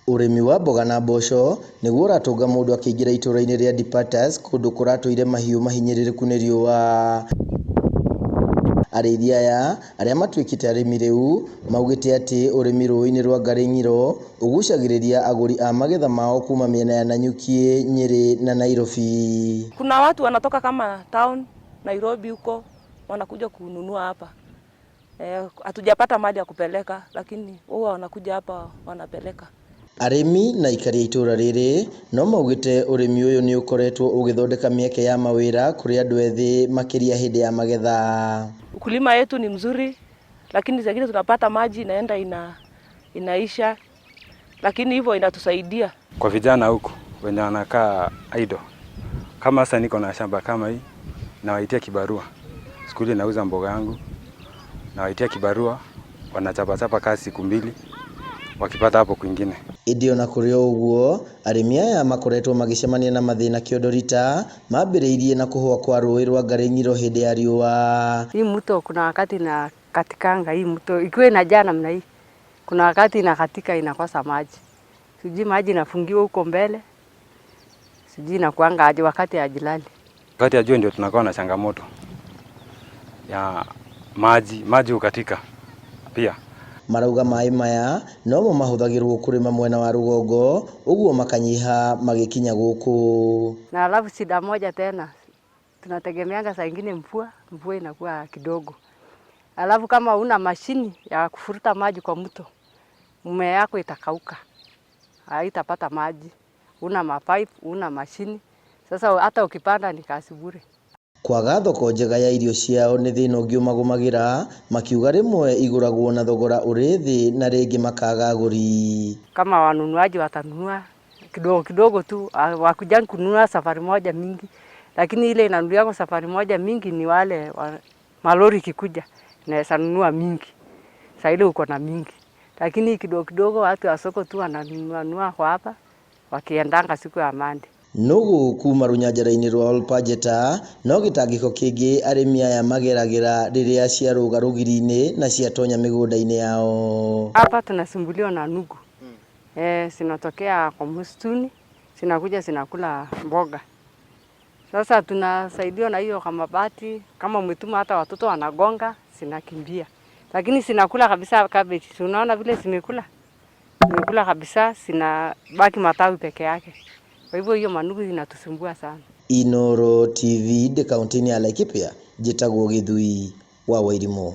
Ũrĩmi wa mboga na mboco nĩguo ũratonga mũndũ akĩingĩra itũũra-inĩ rĩa Dipatas kũndũ kũratũire mahiũ mahinyĩrĩrĩku nĩ riũa. Arĩithi aya arĩa matuĩkĩte arĩmi rĩu maugĩte atĩ ũrĩmi rũĩ-inĩ rwa Ngarĩng'iro ũgucagĩrĩria agũri a magetha mao kuma mĩena ya Nanyuki, Nyĩrĩ na Nairobi. Kuna watu wanatoka kama town Nairobi huko wanakuja kununua hapa. Hatujapata mali ya kupeleka, lakini huwa wanakuja hapa wanapeleka. Arĩmi na aikari a itũũra rĩrĩ no maugĩte ũrĩmi ũyũ nĩ ũkoretwo ũgĩthondeka mĩeke ya mawĩra kũrĩ andũ ethĩ makĩria hĩndĩ ya magetha. Ukulima yetu ni mzuri, lakini zingine tunapata maji inaenda inaisha, lakini hivyo inatusaidia. Kwa vijana huku wenye wanakaa idle, kama sasa niko na shamba kama hii, nawaitia kibarua. Siku ile nauza mboga yangu, nawaitia kibarua, wanachapachapa kazi siku 2, wakipata hapo kwingine. Ĩndĩ ona kũrĩ o ũguo, arĩmi aya makoretwo magĩcemania na mathĩna kĩondo rita mambĩrĩirie na kũhũa kwa rũĩ rwa Ngarĩng'iro hĩndĩ ya riũa. Hii mto kuna wakati inakatikanga, hii mto ikiwa inajaa namna hii, kuna wakati inakatika inakosa maji. Sijui maji inafungiwa huko mbele, sijui inakuanga aje wakati ya jilali. Wakati ya jua ndio tunakuwa na changamoto ya maji, maji hukatika pia. Marauga maĩ maya nomo mahũthagĩrwo kũrĩma mwena wa rũgongo ũguo makanyiha magĩkinya gũkũ. Na alafu shida moja tena tunategemeanga saa ingine mvua, mvua inakuwa kidogo. Alafu kama una mashini ya kufuruta maji kwa mto, mmea yako itakauka, haitapata maji. Una mapipe, una mashini. Sasa hata ukipanda ni kazi bure. Kwaga thoko njega ya irio ciao nĩ thĩna ũngĩ ũmagũmagĩra, makiuga rĩmwe igũragwo na thogora ũrĩ thĩ na rĩngĩ makaga agũri. Kama wanunuaji watanunua kidogo kidogo tu, wakuja kununua safari moja mingi, lakini ile inanunuliwa kwa safari moja mingi ni wale malori kikuja inaweza nunua mingi. Sasa ile uko na mingi, lakini kidogo kidogo watu wa soko tu wananunua kwa hapa wakiendanga siku ya Monday. Nũgũ kuma rũnyanjara-inĩ rwa Olpajeta no gĩtangĩko kĩngĩ arĩmi aya mageragĩra rĩrĩa ciarũga rũgiri-inĩ na ciatonya mĩgũnda-inĩ yao. Hapa tunasumbuliwa na nugu. Zinatokea kwa msituni, zinakuja zinakula mboga. Sasa tunasaidiwa na hiyo kama bati, kama umetuma hata watoto wanagonga, zinakimbia. Lakini zinakula kabisa cabbage. Unaona vile zimekula? Zimekula kabisa, zinabaki matawi peke yake. Kwa hivyo hiyo manugu inatusumbua sana. Inoro TV ndĩ kaunti-inĩ ya Laikipia, njĩtagwo Gĩthui wa Wairimũ.